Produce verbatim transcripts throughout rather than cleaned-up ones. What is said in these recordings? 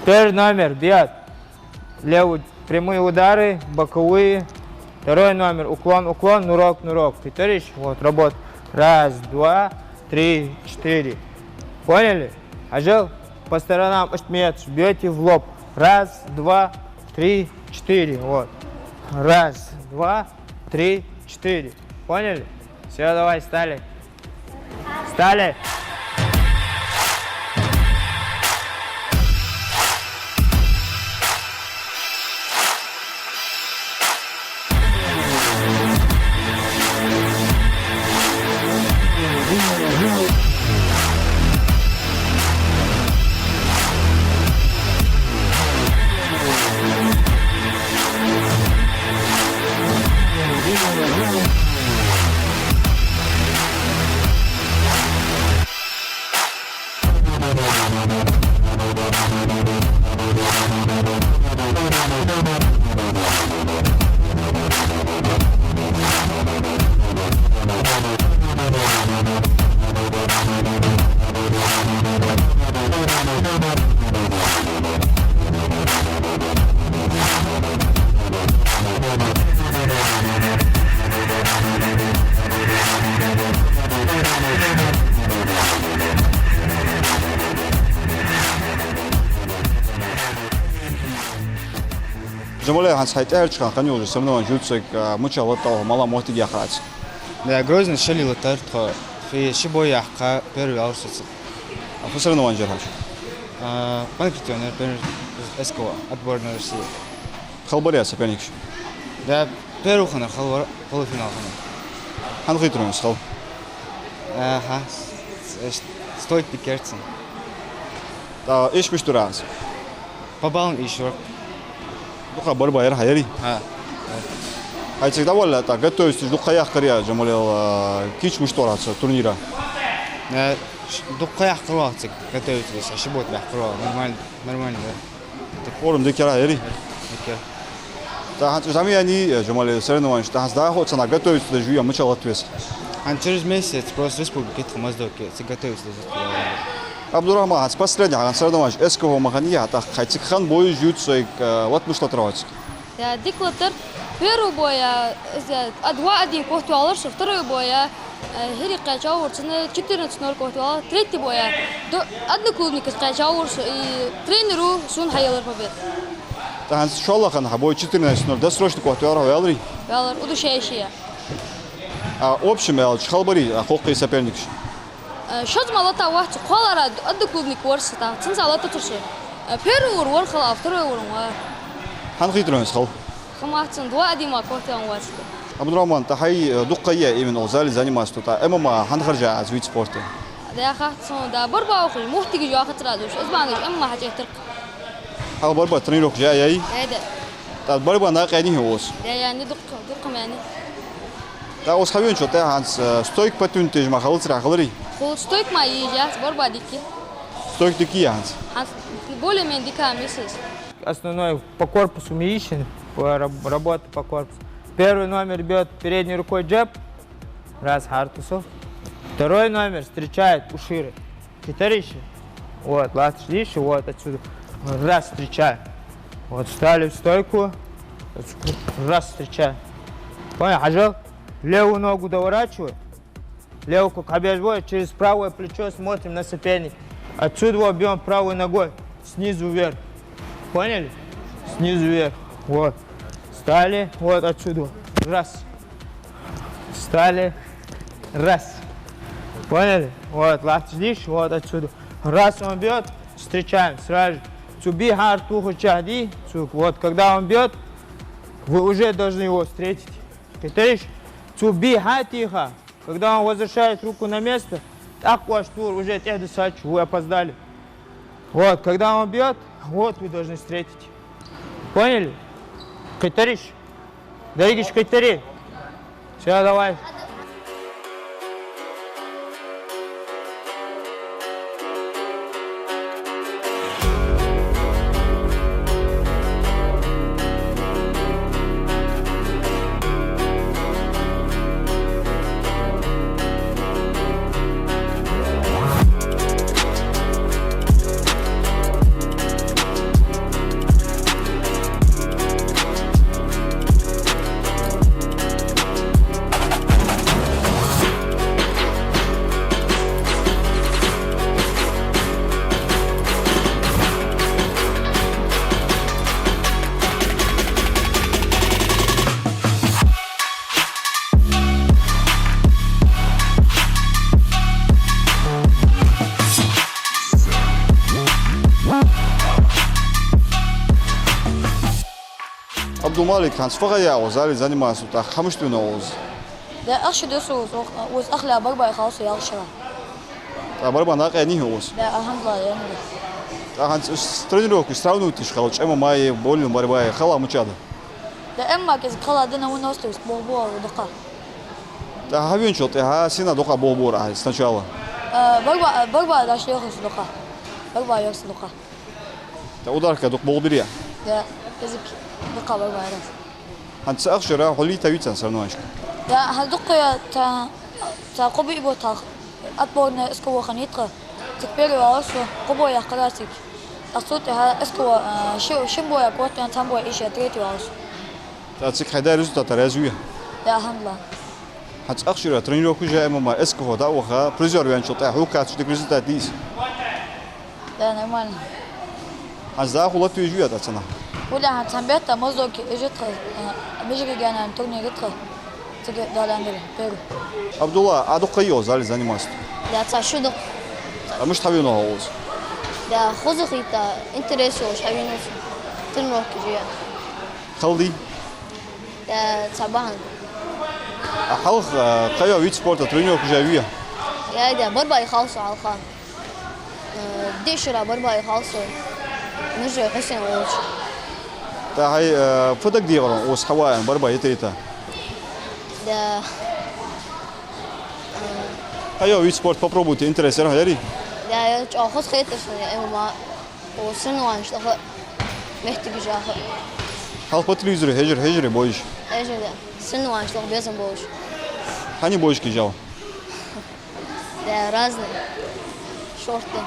Первый номер бьёт левый, прямые удары, боковые. Второй номер уклон, уклон, нурок, нурок. Кхетарий шо? Вот, работа. Раз, два, три, четыре. Поняли? Хьажал, по сторонам иштта метраш бьёте в лоб. Раз, два, три, четыре. Вот. Раз, два, три, четыре. Поняли? Всё, давай, встали. Встали. Джамале, хӀанз хьай тӀехьарча хана хинна йолча соревнованеш юкъе, а, мича латт хьо, малагӀа моттиг яьккхар Ӏа? Да, Грозне шале латар тхо, фи-, ши бой яьккхар, первый ваьлар со цу. А фу соревнованеш яр хьа? А, панкратион яр, первый, СКО, отборная Россия. Хала барий соперникаш? Да, первый хиннар хала вар, полуфинал хиннар. ХӀана хийтар хьона из хала? Аха, с-, с-, стойка дика яр цун. ТӀаккха эш мишта дора хӀанз? По баллам эш вар. Дукха борьба яр хьа, яри? ХӀа. Хьай цига дӀаваллалца, тӀаккха готовиться деш дукха ха яьккхар, Джамале, а, кийча мишта дора хьа цу турнире? Э, ш-, дукха ха яьккхар вай цига готовиться деш, ши бутт яьккхар вай. Нормально, нормально, да. ТӀаккха форма дика яр хьа, яри? Дика яр. ТӀаккха хӀанз зӀамига яьннай, э, Джамале, соревнованеш, тӀаккха хӀанз дӀахо цунна готовиться деш вий, мича латт веза? ХӀанз через месяц просто республике тхо Моздоке, цига готовиться деш. Абдурахьман, хӀанз последний хьа соревнованеш СКО ма хиннай хьа, тӀаккха хьай цига хинна бой юкъе, э, латт мишта латар хьо цига? Я, дика латар. Первый бой, а, из, а, два один котваьлар со, второй бой, а, э, хӀирий кхаьча вар, цун четырнадцать ноль котваьлар, третий бой, а, до-, одноклубникаца кхаьча вар со, и тренера сона хьаелар победа. ТӀаккха хӀанз шоллагӀа хинна хьа бой четырнадцать ноль, досрочно котваьлар хьо, ваьларий? Ваьлар, удушающий. А, в общем аьлча, хала барий, а, кхоккхе соперникаш? Э, шозза мара латавац со, кхоалагӀа одноклубник вар со, тӀаккха цунца латацар со. Э, первый вар вар хала, а второй вар вар. ХӀана хийтар хьона из хала? Хьамац цун, два один ма котваьнна вац. Абдурахьман, тӀаккха хьай, э, дукха ха я именно зале заниматься тӀа, ММА хӀана хержа Ӏа из вид спорта? Да, хац сона, да, борьба ухаш, моттигаш йоахацар аз уж, из бахьан долаш ММА хьачуэттар. Хьа борьба тренировкаш яь, яьй? Яьй, да. ТӀаккха борьба накъадаьннадий хьона укхаза? Да, яьннай, дукха, дукха ма яьннай. ТӀаккха укхаза хьавеначул тӀехьагӀа хӀанз, э, стойка подтянуть еш ма хилацар хьа, хиларий? Хул, стойка ма еш яц, борьба дика я. Стойка дика я хӀанз? ХӀанз более-менее дика ма йий из. Основной по корпусу ма йий шоана, по раб-, работа по корпусу. Первый номер бьёт передней рукой джеб. Раз, хьарта со. Второй номер встречает ушира. Кхетарий шо? Вот, латташ дий шо, вот отсюда. Раз, встречаю. Вот, встали в стойку. Раз, встречаю. Понял, хьажал? Левую ногу доворачиваю. Левый кулак хьабеш бой, через правое плечо смотрим на соперника. Отсюда вот бьём правой ногой. Снизу вверх. Поняли? Снизу вверх. Вот. Встали. Вот отсюда. Раз. Встали. Раз. Поняли? Вот, латташ дий шо, вот отсюда. Раз он бьёт, встречаем сразу же. Цу бий хьарта вухача дий, цу, вот, когда он бьёт, вы уже должны его встретить. Кхетарий шо? Цу бий хьатӀатеха, когда он возвращает руку на место, тӀаккха оаш тур уже тӀехьа дисача, вы опоздали. Вот, когда он бьёт, вот вы должны встретить. Поняли? Кхетарий шо? Дайгиш кхетарий. Всё, давай. Абдулмалик, хӀанз фу ха я укхаза, зали заниматься, тӀаккха хӀама мишта вийнав укхаза? Да, ахча да со укхаза, укхаза ахча ле барбай халсу ялшара. ТӀаккха барбай накъадаьннадий укхаза? Да, алхьамдулиллахӀ, яьннай. ТӀаккха хӀанз тренировкаш сравнивать деш хилча, ММА-и, боли, барбаи, хала мичад? Да, ММА кӀезига хала да, но выносливость бо-, бо-, дукха. ТӀаккха хьо веначул тӀехьагӀа сенах дукха болх бора Ӏа сначала? Э, барба-, барбай даш лехаш дукха. Барбай йоккха дукха. ТӀаккха ударка дукха болх бир Ӏа? Да, кӀезига дукха барбай раз. ХӀанз цу ахчара хьо лийта вий цхьан соревнованешка? Да, хӀанз дукха я, цхьа, цхьа кхо бий буталх. Отборный СКФО хиннай тха. Цига первый валар со, кхо бой яьккхар аз цига. ТӀаккха цул тӀехьагӀа СКФО, а, ши-, шин бой яьккхар, цхьан бой иштта третий валар со. ТӀаккха цига хьай даь результатах раьза вий? Да, алхьамдулиллахӀ. ХӀанз ахчара тренировкаш а, ММА, СКФО дӀа а ваха, призёр ваьнначул тӀехьагӀа хьога кхаччалца дика результат дий из? Да, нормально. ХӀанз дӀахо лата везаш вий Ӏа цхьаннахьа? Хуле, хӀанз цхьан бетта Моздоке ижа тха, э, межрегиональный турнир тха. Цига далан дара, первый. Абдулла, Ӏа дукха ха йий укхаза, зали заниматься? Да, цхьа шу да. А мишта хьавенав хьо укхаза? Да, хоза хетта, интерес йолаш хьавенав со. Тренировкаш а. Хала дий? Да, цхьа бахьан. А хьалха, а, кхыйола вид спорта тренировкаш а яь вий? Яь, да, барбай халсу хьалха. Э, диъ шера барбай халсу. Мужи Хьусен волча. ТӀаккха хьай, э, фу дагадехар хьона укхаза хьаваьнна, барбай йита-йита? Да. Кхыйола вид спорта попробуйте, интерес яр хьона, ярий? Да, я чӀоагӀа хоза хеташ, э, ММА. О, соревнованеш лаха моттигаш яха. Хьалха по телевизору хьежар, хьежарий бойжаш? Хьежар, да. Соревнованеш лаха безам болаш. Хьан бойжаш кхы жал? Да, разный. Шортта.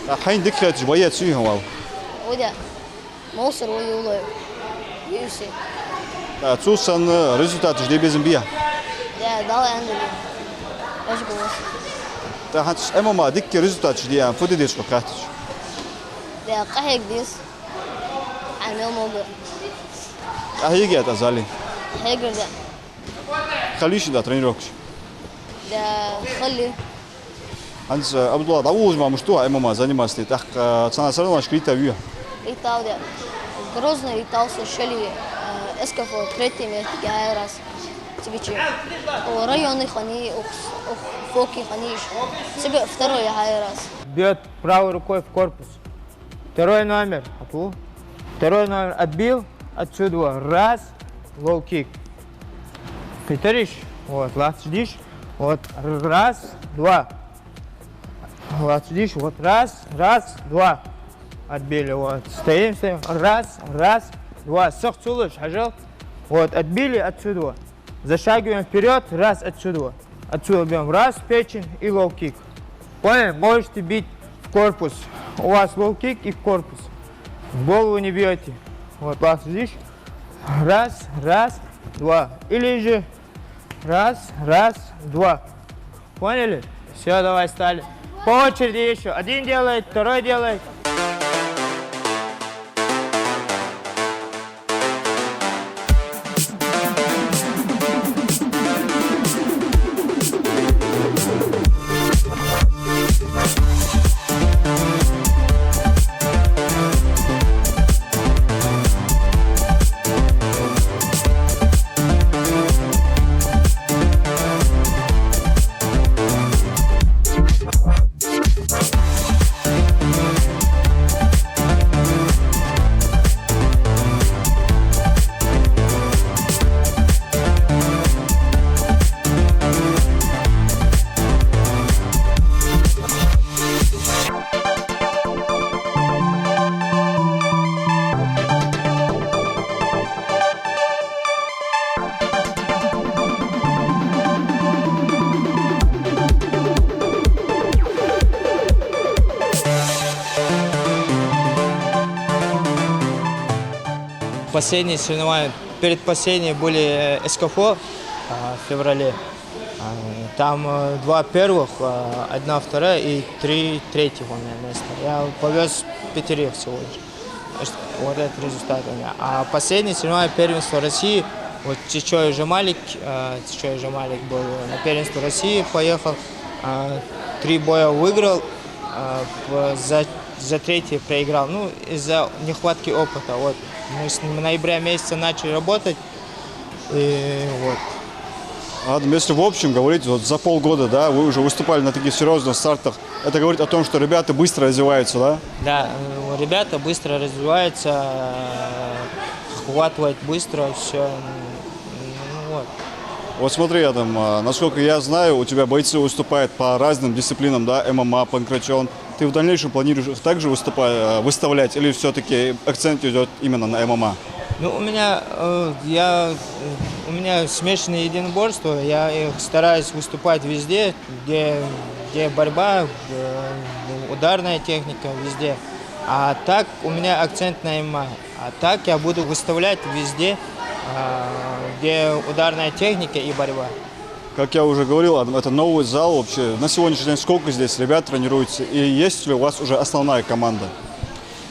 А хьайна дика хеташ боец вий хьона вал? О, да. Молсар ва Юлаев. Юси. А цо санна результаташ де безам бий? Да, Дала аьннадале. Аж гулас. ТӀаккха хӀанз ММА дика результаташ де аьнна, фу де деза хьо кхаьчача? Да, къахьега деза. Хьай мел мога. Къахьега тӀа, зали? Хьегар, да. Хала йий шун дӀа тренировкаш? Да, хала я. ХӀанз, э, Абдулла, дӀаволалуш ма мишта ва ММА заниматься де, тӀаккха, э, цхьан соревнованешка лийта вий? Лийтав, да. Грозный лийтав со шали, э, СКФО третий место яьхай аз. Цигача. О, районный хиннай, ох, ох, фоки хиннай уж. Цига второй яьхай аз. Бьёт правой рукой в корпус. Второй номер. Ату. Второй номер отбил. Отсюда. Раз. Low kick. Кхетарий? Вот, лоацаш дий. Вот, р-, раз, два. Лоацаш дий. Вот, раз, раз, два. Отбили, вот. Стоим, стоим. Раз, раз, два. Сох ца луш, хьажал. Вот, отбили отсюда. Зашагиваем вперёд, раз, отсюда. Отсюда бьём. Раз, печень и low kick. Понял? Можете бить в корпус. У вас low kick и в корпус. В голову не бьёте. Вот, лоацаш дий. Раз, раз, два. Или же раз, раз, два. Поняли? Всё, давай встали. По очереди ещё. Один делает, второй делает. Последние соревнования, предпоследние были, э, СКФО, а, в феврале. А, там, э, два первых, а, одна вторая и три третьего у меня места. Я повёз пятерых всего лишь. Вот этот результат у меня. А последние соревнования первенства России, вот Чичоев Жамалик, э, Чичоев Жамалик был на первенство России, поехал, э, три боя выиграл, э, в, за За третье проиграл. Ну, из-за нехватки опыта. Вот. Мы с ним в ноябре месяце начали работать. И вот. Адам, если в общем говорить, вот за полгода, да, вы уже выступали на таких серьезных стартах. Это говорит о том, что ребята быстро развиваются, да? Да, э, ребята быстро развиваются, э, хватывают быстро все. Ну вот. Вот смотри, Адам, а, насколько я знаю, у тебя бойцы выступают по разным дисциплинам, да, ММА, панкратион. Ты в дальнейшем планируешь их также выступа- э, выставлять или все-таки акцент идет именно на ММА? Ну, у меня, э, я, э, у меня смешанные единоборства, я их стараюсь выступать везде, где, где борьба, э, ударная техника, везде. А так у меня акцент на ММА. А так я буду выставлять везде, а, где ударная техника и борьба. Как я уже говорил, Адам, это новый зал вообще. На сегодняшний день сколько здесь ребят тренируется? И есть ли у вас уже основная команда?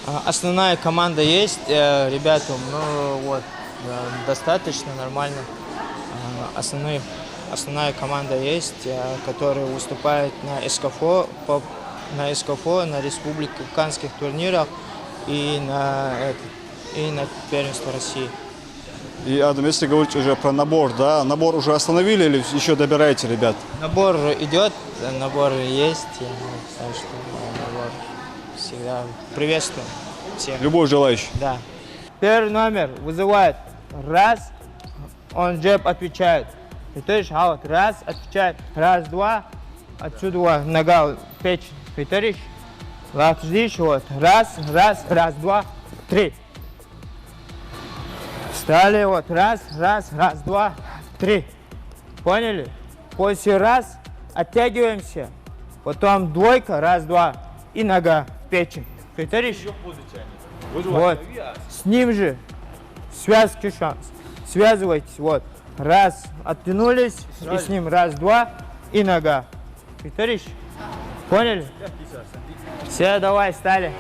А, Основная команда есть, э, ребята, ну вот, э, достаточно нормально. А, Основные, основная команда есть, э, которые выступают на СКФО, по, на СКФО, на республиканских турнирах и на, этот, и на первенство России. И, Адам, если говорить уже про набор, да, набор уже остановили или еще добираете ребят? Набор идет, набор есть, э, так что набор всегда приветствуем всех. Любой желающий. Да. Первый номер вызывает. Раз, он джеб отвечает. Ты то есть, а вот раз, отвечает. Раз, два. Отсюда вот нога, печень. Ты то есть, лапзишь, вот. Раз, раз, раз, два, три. Встали, вот. Раз, раз, раз, два, три. Поняли? После раз оттягиваемся. Потом двойка, раз, два. И нога в печень. Ты то есть? Вот. С ним же. Связки шанс. Связывайтесь. Вот. Раз, оттянулись. И с ним раз, два. И нога. Ты то есть? Поняли? Все, давай, встали.